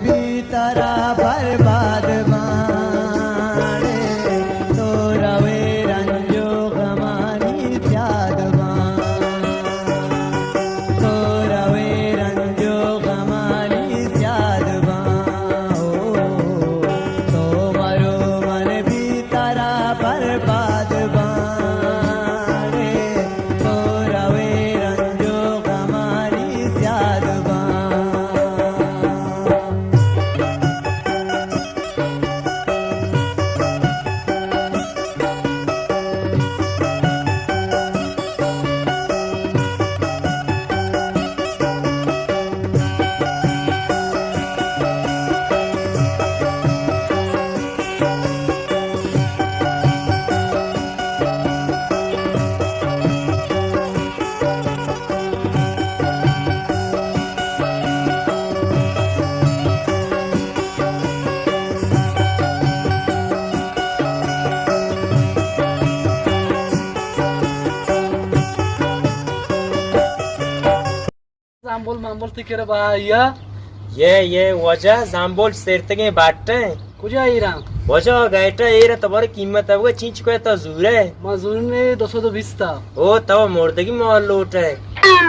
بی ترا برباد باں، تو روے رنج و غمانی سیاد باں، تو روے رنج و غمانی سیاد باں، او، تو مرو من بی ترا برباد باں، تو روے رنج و غمانی سیاد باں۔ زامبول مامبول تئی کرا بہایا؟ یہ، یہ واجہ زامبول سیرتگیں باٹیں۔ کجا ایراں؟ واجہ گیٹا ایرا، تبارے قیمت ابگا چینچ کوئے تا زورے؟ ما زورنے دو سد و بیست تا۔ او تو مردگی مال لوٹے۔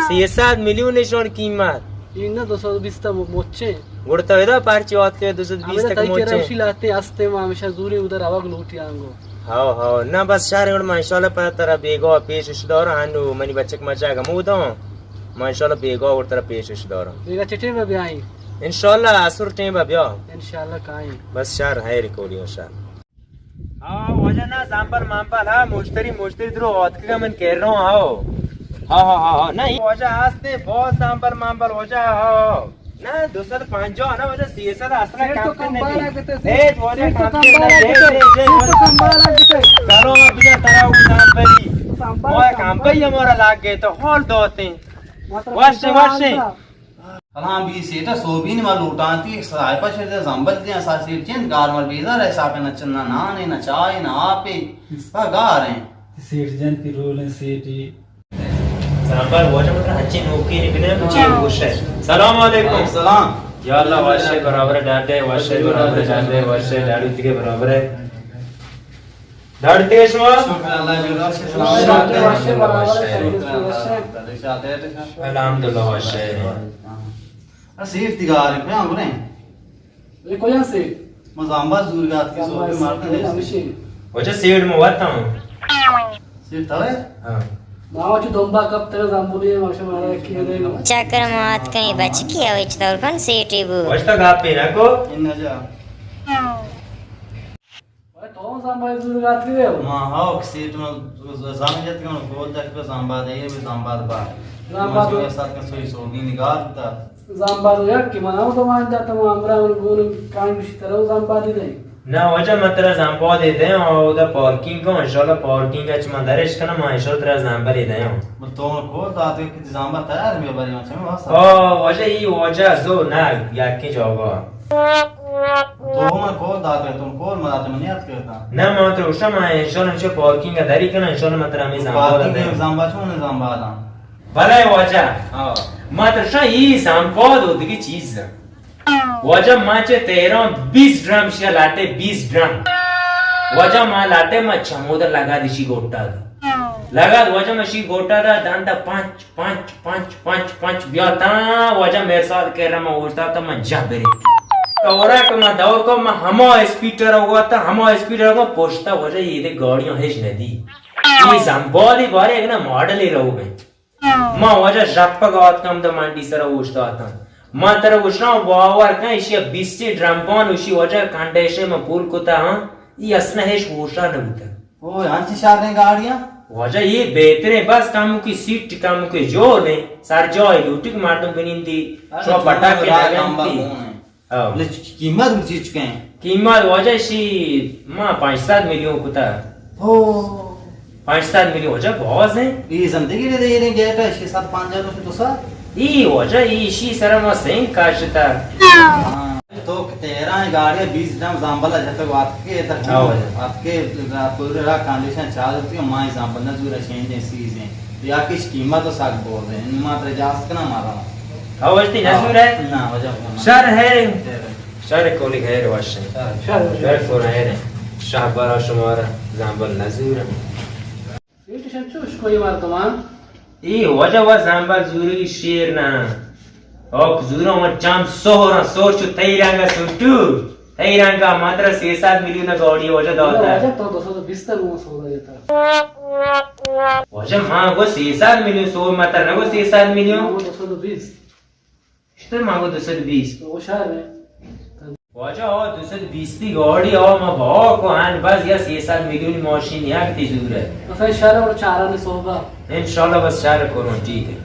سیصد میلیون نشان قیمت۔ این دو سد و بیست تا مچے۔ گڑ تو ادا پرچی وات کے دو سد بیست ہمیدا تک تئی کرا مچے۔ اسی لاتے ہستے، ما ہمیشہ زوری ادھر آواگ لوٹی آنگو۔ ہاو، ہاو۔ نہ بس شر، گڑ ما انشاءاللہ پدا ترا بیگا پیش اش دارا، ہنو منی بچک مچا گمو داں۔ ما انشاءاللہ بیگا اور ترا پیش اش دارا۔ بیگا چٹیں بہ بیائیں؟ انشاءاللہ عصر ٹیم بہ بیا۔ انشاءاللہ کائیں۔ بس شر، خیر کولی انشاءاللہ۔ ہاں، واجہ نا زامبل مامبل، ہاں، مشتری، مشتری درو آتکگا من کہر رہا ہوں، ہاو۔ ہاں، ہاں، ہاں، ہاں، نہ، واجہ ہستے، بہت زامبل مامبل، واجہ، ہاو۔ نہ، دو سد پنجاہ نہ، واجہ سیصد اصلا سیٹ تو کم کم نہیں۔ بالا گتے، اے، واجہ سیٹ تو کم کم کم بالا نہیں، گتے، اے، اے، سیٹ تو واجہ۔ کم بالا گتے۔ چلو، اب بجا ترا وہ زامبلی۔ تو زامبل، وہ زامبل۔ کم پہ ہمارا لگ گئے تو حال دوتے۔ مطلب وش، وش۔ سلام بی سیٹا، سوبین ما لوٹانتی، ایک صاحبہ شر دے زامبل دے، اسا سیٹ چند گار مر بیزار ہے، صاحب نہ چنا نان ہے، نہ چائے، نہ آپ ہے، با گار ہیں۔ سیٹ جن پی رول ہیں، سیٹ ہی۔ زامبل واجہ مطلب ہچی نوکی نکلے، مجھے خوش ہے۔ سلام علیکم۔ وعلیکم السلام۔ یا اللہ، واشے برابر ہے، ڈاڈے، واشے برابر ہے، ڈاڈے، واشے، ڈاڈو تیگے برابر ہے۔ ڈاڈو تیگے شما؟ شکر اللہ جوڑا، شکر اللہ۔ شکر اللہ۔ الحمدللہ، واشے۔ سیٹ تیگا آرے، کجا گریں؟ اے کجا سیٹ؟ ما زامبا زور گات کی سوبی مارتا ہے۔ وجہ سیٹ میں وات ہوں۔ سیٹ تھا ہے؟ ہاں۔ ماما چو دمبا کپ تر زامبولی ہے، ماشا مارا کی ہے۔ چکر مات کہیں بچکی ہے، وچ دور کن سیٹی بو۔ وشتا گاپی نہ کو۔ ان جا۔ تو زامبا زور گات کی ہے؟ ما ہاو، سیٹ میں زامبا جت کن گول تک پہ زامبا دے، یہ بھی زامبا با۔ زامبا ما تو سوی سات کن سوی سوگی نگار تا۔ زامباد یک کہ من او تو مان جاتا، ما امرا من گون کان گوشی ترا او زامبادی دیں۔ نہ واجہ، من ترا زامبادی دیں، او دا پارکنگ کو، انشاءاللہ پارکنگ اچ من درش کنم، ما انشاءاللہ ترا زامبادی دیں۔ من تو کول داتے کہ زامباد تیار میں بری من چمے واسطہ۔ او واجہ، ای واجہ زو نہ یکی جاگا۔ تو من کول داتے، تو کول مراتے من یاد کرتا۔ نہ، من ترا گوشتا، ما انشاءاللہ چہ پارکنگ دری کنم، انشاءاللہ من ترا ہمیں زامباد پارکنگ دیں۔ زامباد چون زامباد؟ بلے واجہ، ہاں۔ ما ترشا ای زامباد و دگی چیز۔ واجہ ما چہ تہران بیست ڈرم شیا لاٹے، بیست ڈرم۔ واجہ ما لاٹے ما چمود لگا دیشی گوٹا دا۔ لگا واجہ ما شی گوٹا دا داندا پنچ، پنچ، پنچ، پنچ، پنچ بیا تا واجہ میرسال کہرا ما اوشتا تا ما جا برے۔ تو اورا کہ ما دور کو ما ہما اسپیڈ را ہوا تا، ہما اسپیڈ را ہوا پوشتا واجہ یہ دے گاڑیاں ہیچ ندی۔ یہ زامبادی بارے ایک نا ماڈل ہی رہو گئے۔ ما واجہ ژپگ آتکم داں منڈی سرا اوشتاتاں۔ ما ترا گوشاں باور کن، ایشی ء بیستی ڈرمبان، ایشی واجہ کنڈیشے ما پول کتا ہاں، ای اصلا ہیچ ہوشا نہ بوتا۔ او، ہنچی شریں گاڑیاں؟ واجہ یہ بہتریں، بس کموکی سیٹ کموکی جوڑ دیں، سر جاہے لوٹی کہ مردم بنندی، ارے شما تو پٹا کے راہ نگندی۔ لمبا کون ہے؟ ہاں۔ بلے چ-، قیمت چی چکیں؟ قیمت واجہ شی ما پنچ سد میلیون کتا۔ ہو۔ پنچ سد میلیون واجہ باز ہیں۔ یہ زندگی دے دے گیٹ ہے، شش سد پنجاہ روپے تو سا۔ ای واجہ ای شی سر ما سنگ کاشتا۔ ہاں۔ تو تیرہ گاڑی بیس ڈرم زامبلا جتگ وات کے تک۔ ہاں واجہ۔ وات کے پورے را کنڈیشن چارج ہوتی ہے، مائی زامبل نہ زورا چینج ہیں، سیز ہیں۔ یا کچھ قیمت تو سک بول رہے ہیں، ما ترے جاست کنا مارا۔ ہاں، وشتی نہ ہاں۔ زورا ہے؟ نہ، واجہ۔ شر ہے۔ شر ہے۔ شر کولی خیر وشن. شر، شر. شر کور خیر. شاہ برا شمارا زنبل نزورم. سیٹھ شن چوش کوئی مردمان. ای واجہ وا زنبل زوری شیر نہ. اوک زورا و چم سہرا سور چو تئی رنگا سوٹو. تئی رنگا ماترا سیصد میلیون گاڑی واجہ داتا. واجہ تو دو سد و بیست رو سودا دیتا. واجہ ما گو سیصد میلیون سور ماتر نہ گو سیصد میلیون. دو سد و بیست. اشتر ما گو دو سد و بیست. تو شہر ہے. واجہ آ دو سد و بیستی گاڑی آ ما بہا کو ہن بس یا سیصد میلیون ماشین یک تی زور ہے. مثلا شہر اور چاران صوبہ. انشاءاللہ بس شہر کروں ٹھیک ہے.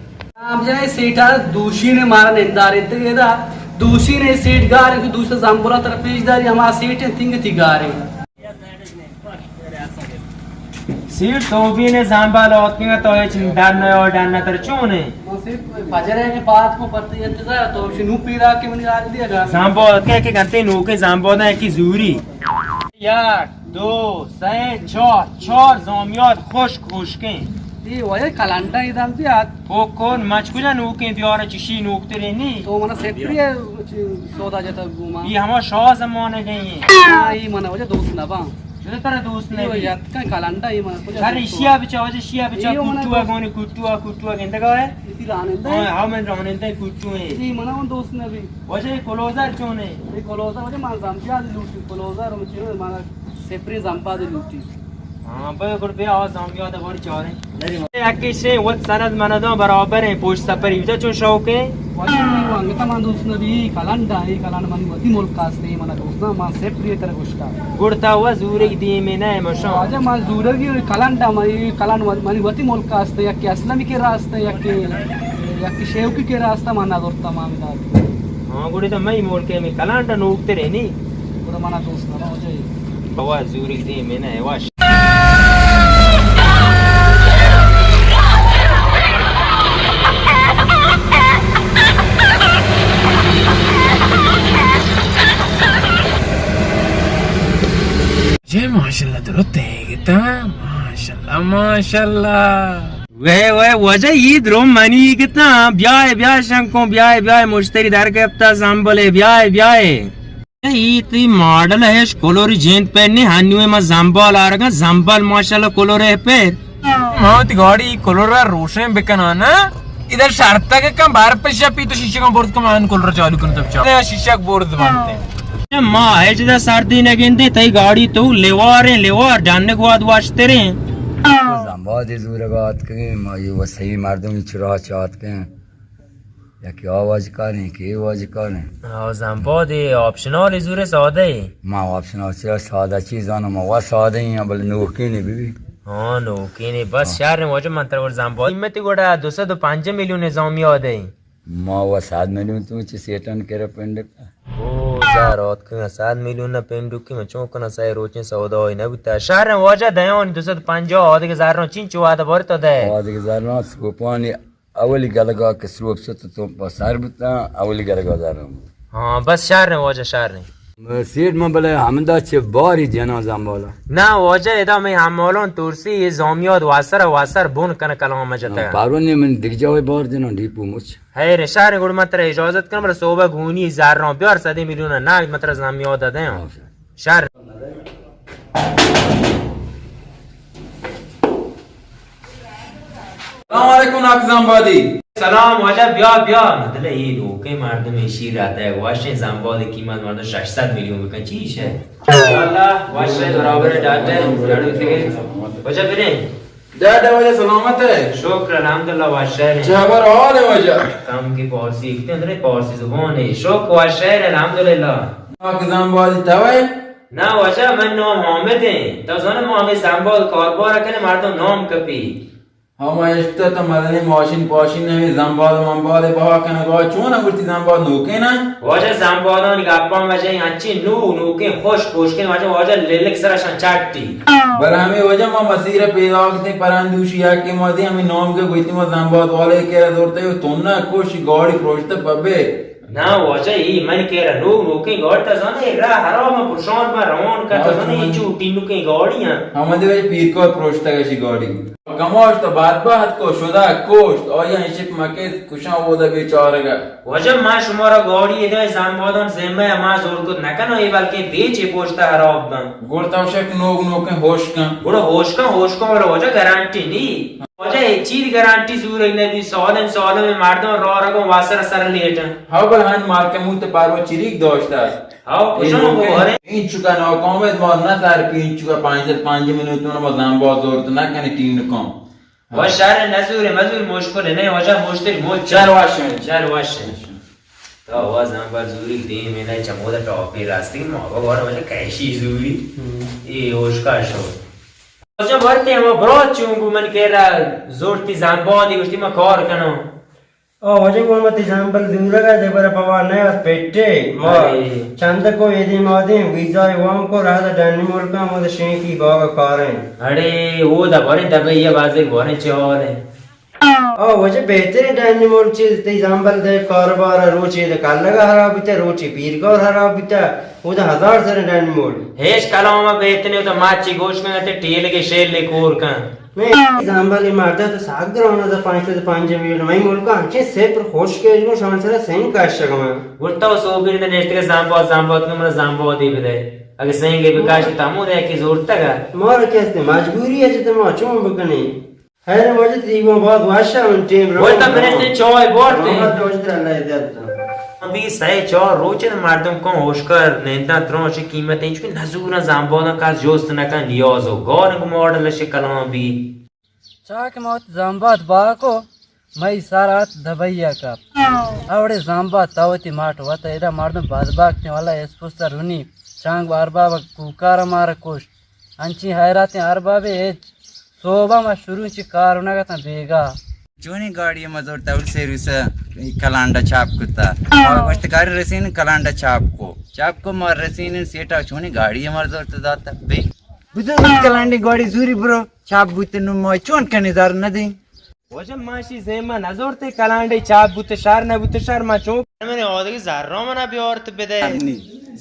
ہم جائے سیٹا دوشی نے مارا نندارے تے دا دوشی نے سیٹ گار ہے دوسرا زامبولا تر پیش داری ہما سیٹ ہے تنگ تی گار ہے. سیٹ تو بھی نے زامبال آتکے تو ہچ ڈر نہ ہو ڈر نہ تر چونے. من سیٹ فجر ہے کہ پات کو پرتی انتظار تو شنو پیرا کے منی آگ دیا گا. زامبال کے کہ گنتے نوکے زامبال ہے کی زوری. یک، دو، سئے، چار، چار زامیات خشک خشکیں. اے وای کلانڈا ایدم بیاد. او کون مچ کجا نوکیں بیارا چشی نوکترینی. تو منا سیپری سودا جتا گوما. یہ ہما شاہ زمانہ گئی ہیں. ہاں، یہ منا وجہ دوست نبا. چرا ترا دوست نبی؟ یتکن کلانڈا یہ منا کجا. سر ایشیا بچا وجہ شیا بچا کٹوا گونی کٹوا کٹوا گندگا ہے. اسی رانندہ. ہاں، ہاں، من رانندہ کٹو ہیں. یہ منا دوست نبی. واجہ یہ کلوزر چون ہے؟ یہ کلوزر واجہ من زامبیا دی لوٹی کلوزر ہم چیز مانا سپری زامبا دی لوٹی. ہاں بھائی گڑ بیا آ زامبیا دا بڑی چارے. یکی شے وت سند منداں برابر ہیں پوش سپری بجا چون شوق ہے. واجہ من وانگتا من دوست نبی کلنڈا یہ کلنڈ منی وتی ملک کاستے منا دوست نہ من سپری تر گشتا. گڑتا و زورگ دیمے نہ مشان. واجہ من زورگی کلنڈا منی کلنڈ منی وتی ملک کاستے یکی اسلمی کے راستے یکی یکی شیوکی کے راستا من نہ دورتا من دار. ہاں، گڑے تو مئی ملک ء مئی کلانڈ نوکتر ہے نی. گڑا منا دوست نہ ہو جائے. بوا زوری دے میں نہ واش. جے ماشاءاللہ درو تیگتا. ماشاءاللہ، ماشاءاللہ. وے وے واجہ عید رو منی گتا. بیائے بیائے شنکوں بیائے بیائے مشتری در گپتا زنبلے بیائے بیائے. عید تی ماڈل ہیش کلوری جیند پہ نی ہنوے ما زنبال آرگا زنبال ماشاءاللہ کلورے پہ. ما تی گاڑی کلورا روشن بکنا نا. ادھر شرطہ کے کم بار پہ شپی تو شیشے کا برد کم آن کلورا چالو کن تب چا شیشہ برد بنتے. ما ہچ دا سردی نہ گندے تئی گاڑی تو لیواریں لیوار ڈن گواد واشتریں. زنبادی زورگا آتکگیں ما یہ وسعی مردم چرا چاتکیں. یکی آواز کاریں کہ آواز کاریں. آ زنبادی آپشنال زور سادہ ہے. ما آپشنال چرا سادہ چیز آنا ما وا سادہ ہیں بل نوکین بی بی. ہاں نوکین بس شہر واجہ من تر زنباد قیمت گوڑا دو سد و پنجاہ میلیون زامیات ہے. ما و صد میلیون تو چہ سیٹن کرا پنڈک. او زار آتکگاں صد میلیون نہ پنڈکی من چون کناں سئے روچیں سودا ہوئی نہ بوتا. شہر واجہ دیان دو سد پنجاہ آدگہ زاروں چین چو آدہ بار تو دے. آدگہ زاروں سوپانی اولی گلگا کہ سروپ ست تو پہ سر بوتا اولی گلگا زاروں. ہاں بس شہر واجہ شہر. سیٹ من بلے ہمدا چہ باری جناں زامبالا. نہ واجہ ادا میں ہمالان ترسی یہ زامیات واسر واسر بون کن کلام جتا. بارونی من دگجا بار جناں ڈیپو مچ. حیر شہر گڑ من ترا اجازت کنم بلے صوبہ گونی زراں بیار صد میلیون ناگ من ترا زامیات دیں. شہر. سلام علیکم ناک زامبادی. سلام واجہ بیا بیا. مطلب یہ لوکے مردم ایشی رہتا ہے واشیں زامباد قیمت مردم شش سد میلیون بکن چیش ہے. واللہ واشیں برابر ڈاٹے لڑو تھے. واجہ بنے. ڈاٹا واجہ سلامت ہے. شکر الحمدللہ واشیں. چہ خبر حال ہے واجہ؟ کم کی پارسی اکتے اندر پارسی زبان ہے. شکر واشیں الحمدللہ. ناک زامبادی توے؟ نہ واجہ من نام حامد ہیں. تو زن ما ہمیں زامباد کاربار کنے مردم نام کپی. ہما اشتہ تو مزنی ماشین پاشین نمی زنباد منباد بہا کنگا چون گوشتی زنباد نوکین ء؟ واجہ زنبادانی گپاں مجہ انچی نو نوکین خوش پوشکین واجہ واجہ للک سرا شان چاٹی. بر ہمیں وجہ ما مسیر پیدا کتیں پرندوشی یا کہ ما دی ہمیں نام کے گوشتی ما زنباد والے کے زورتے تو نہ کوش گاڑی پروشت پبے. نا واجہ، اے من کرا نوک نوکیں گاڑی، تا زانے راہ حرام، پرشان ما روان کا، تا زانے اے چو ٹینوکیں گاڑی ہیں۔ ہمدے وجہ پیرکوٹ پروشتگ اشی گاڑی۔ کماش تو بد بہت کو شدا کوشت، آیا شپ مکے کشاں اودا بیچارگا۔ واجہ ما شمارا گاڑی ادا زامبادان ذمہ ما زور کت نکنو، اے بلکہ بیچے پوشتا حراب بن۔ گڑ تو شک نوک نوکیں ہوش کن۔ گڑا ہوش کن، ہوش کن، والا واجہ گارنٹی نی۔ واجہ اے چیز گارنٹی زورگ نبی، سالم سالم مردم را رگوں واسر سر لیٹن۔ ہاو بل ہن مارکموت پارو چریک داشتہ۔ ہاو، کجا کو بارے؟ این چکا ناکامت ما نہ سر پین چکا پانچ سد پنج منوتون ما زامباد زورت نہ کنے ٹیم کام۔ و شر نزور مزور مشکل نہ واجہ مشتری موج۔ شر واشن۔ شر واشن۔ تو آواز ہم بر زوری دیم میں نہ چمودا ٹاپی راستی ما با وار واجہ کیشی زوری۔ اے ہوش کا شو۔ واجہ ورتے ہم برات چون گو من کرا زورتی زامبادی گوشتی ما کار کنو۔ او واجہ گو متی زامبل دورگا دے برا پوا نہ پیٹے ما۔ چند کو ایدی ما دیں ویزا وام کو رہا ڈنی ملکا ما شینکی باغ کاریں۔ اڑے او دا بارے دبئی بازے بارے چے حال ہے؟ او واجہ بہترین ڈنی مول چیز تی زامبل دے کاروبار روچے دے کلگا حراب بیتا، روچے پیرگور حراب بیتا، او دا ہزار سر ڈنی مول۔ ہیچ کلام بہترین تو ماچی گوش کن تے ٹیل کے شیل لے کور کن۔ میں زامبل مارتا تو ساگ گرانا دا پانچ سد پنج میل میں ملکا ہنچے سے پر خوش کے جو شان سر سین کاشگا۔ گڑتا سو بیر دے نیشت کے زامبا زامبا تو من زامبا دی بدے۔ اگے سینگے بکاش تامو دے کی زورتگا۔ مار کیستے مجبوری ہے جتے ما چون بکنے۔ خیر واجہ تئی گوں باز وش ء من ٹیم رو۔ وش تا پرشتے چائے بورتے۔ محمد دوست اللہ عزت۔ ابھی سئے چار روچ ء مردم کن ہوشکار ننداں تران شی قیمت انچ کہ نزوراں زامباداں کس جوست نہ کن نیاز و گار گو ماڈل شی کلام بی۔ چاک ما وت زامباد باکو مئی سر ات دبئی ء کپ۔ اوڑے زامباد تو وتی ماٹ وت ادا مردم بدبختیں واللہ اسپوستا رونی چانگ ارباب کوکار مار کشت۔ انچیں حیراتیں اربابے ہچ سوبا ما شروع چہ کارونگ اتاں بیگاہ۔ چونیں گاڑی ما زرت اول سیروس کلانڈا چاپ کتا۔ ما گوشت گاڑی رسین کلانڈا چاپ کو۔ چاپ کو ما رسین سیٹا چونیں گاڑی ما زرت داتا۔ بے۔ بزرگ کلانڈی گاڑی زوری برو چاپ بوت نو ما چون کنی زر ندیں۔ واجہ ما شی زیما نزورتے کلانڈے چاپ بوت شر نبوت شر ما چون من آدگی زر را منا بیارت بدے۔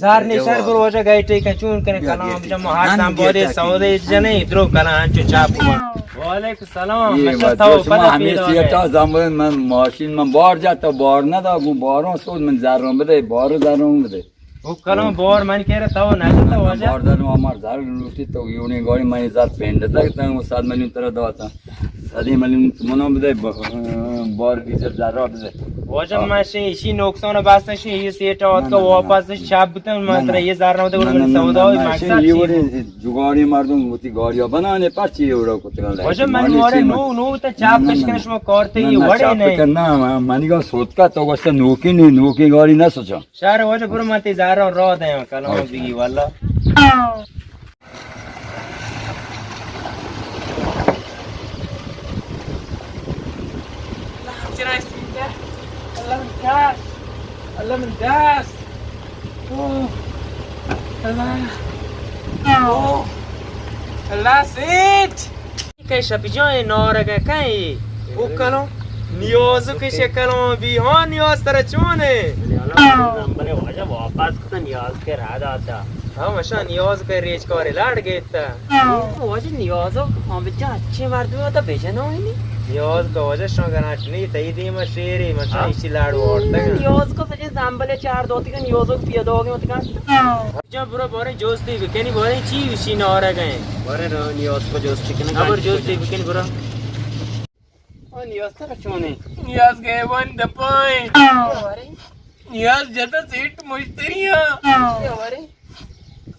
زر نی شر برو واجہ گئے ٹیک چون کنے کلام جم ہر دم بودے سودے جنے درو کلام انچو چاپ کو۔ وعلیکم السلام۔ مشا تو پدا ہمیں پیدا سیٹا زمین من ماشین من بار جاتا بار ندا گو باروں سود من زر بدے بارو زر بدے۔ او کلام بار من کرا تو نہ جتا واجہ۔ بار دارو ہمار زر لوٹی تو یونی گاڑی من زر پینڈ تک تاں صد میلیون ترا داتا۔ صد میلیون تو منو بدے بار بیزر زر بدے۔ واجہ من شی ایشی نقصان بس شی یہ سیٹ آت کا واپس شب بتن من ترا یہ زر نہ دے من سودا مقصد یہ وڑے جگاڑی مردم ہوتی گاڑیاں بنانے پرچی یہ وڑا کتنا لے۔ واجہ من مارے نو نو تا چاپ کش کنے شما کارتے یہ وڑے نہیں۔ نہ منی گا سوتکا تو واسطے نوکی نہیں نوکی گاڑی نہ سوچا۔ شہر واجہ برو من تی زہران راہ دیاں کلام بگی واللہ۔ اللہ چرا اسمیتا؟ اللہ من داس، اللہ من داس۔ اوہ، اللہ، اوہ، اللہ سیٹ۔ کئے شپی جان اے نارگ ء کئے؟ او کلو نیاز کش کلو بی ہاں نیاز ترا چون ہے؟ بلے واجہ واپس کتا نیاز کے رہ داتا۔ ہاں مشا نیاز کے ریچ کارے لاڑ گیتا۔ واجہ نیاز ہاں بچا اچھے مردم ہوتا بیچا نہ ہوئی نی۔ نیاز کا واجہ شان گناٹ نہیں تئی دیم شیری مشا اسی لاڑ وارتا۔ نیاز کو سجے زامبلے چار دوتی کا نیاز کو پیدا ہو گئے ہوتے کا۔ جا برو باریں جوستی بکنی باریں چی وشی نارگ ء۔ باریں رو نیاز کو جوستی کنی۔ ہاں، بر جوستی بکنی برو۔ او نیاز ترا چونے؟ نیاز گئے وان دپائیں۔ نیاز جتا سیٹ مشتریاں۔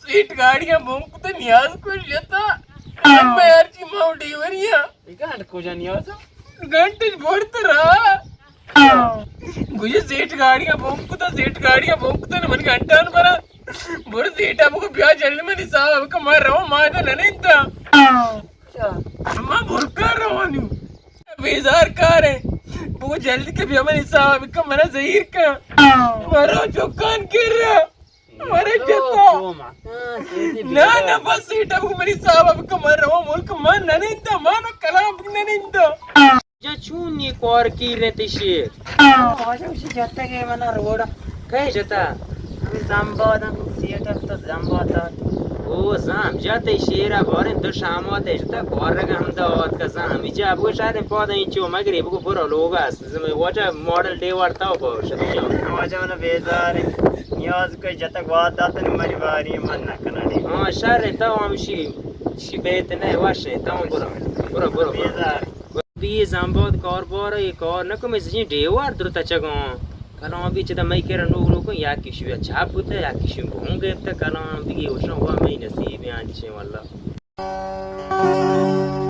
سیٹ گاڑیاں بوم کتا نیاز کو جتا۔ میں ہر چی ماؤ ڈیوریاں۔ گانٹ کجا نیاز؟ گانٹ بڑت را۔ گوشی سیٹ گاڑیاں بوم کتا، سیٹ گاڑیاں بوم کتا، نہ من گھنٹان برا۔ برو سیٹا بگو بیا جلد منی صاحب، کہ ما رو ما دا نہ نینتا۔ ما برکا روانی۔ بیزار کار ہے۔ بگو جلد کہ بیا منی صاحب، کہ منا زہیر کا۔ مرو چکان کر رہا۔ مرے جتا۔ نہ، نہ، بس سیٹا بگو منی صاحب، کہ من رو ملک ما نہ نینتا، ما نہ کلام نہ نینتا۔ جا چون نی کار کیر انت شیر؟ واجہ اسی جتگ ء منا روڈ۔ کئے جتا؟ ہمیں زمباد ہم سیٹ ء تو زمباد دات۔ او زام جاتے شیر ء باریں دو شامات ء جتا کارگ ہم دا آت کا زام۔ ہمیں جا بگو شاید پاد اینچو مگری بگو برو لوگ است۔ زمین واجہ ماڈل ڈے وارتا ہو بہو شد جا۔ واجہ منا بیزار ہے۔ نیاز کوئی جتگ واد داتن مری باری من نہ کنانی۔ ہاں شر ہے تو ہمشی شی بیت نہ وش ہے تو برو۔ برو، برو، برو۔ بیزار۔ بی زمباد کاربار ء کار نہ کمے سجیں ڈیوار درتا چگاں۔ کلام بی چدا مئی کرا نوک نوکن یا کشو یا چاپ بوتا یا کشو بہوں گپتا کلام بی وشاں وا مئی نصیب انچیں واللہ۔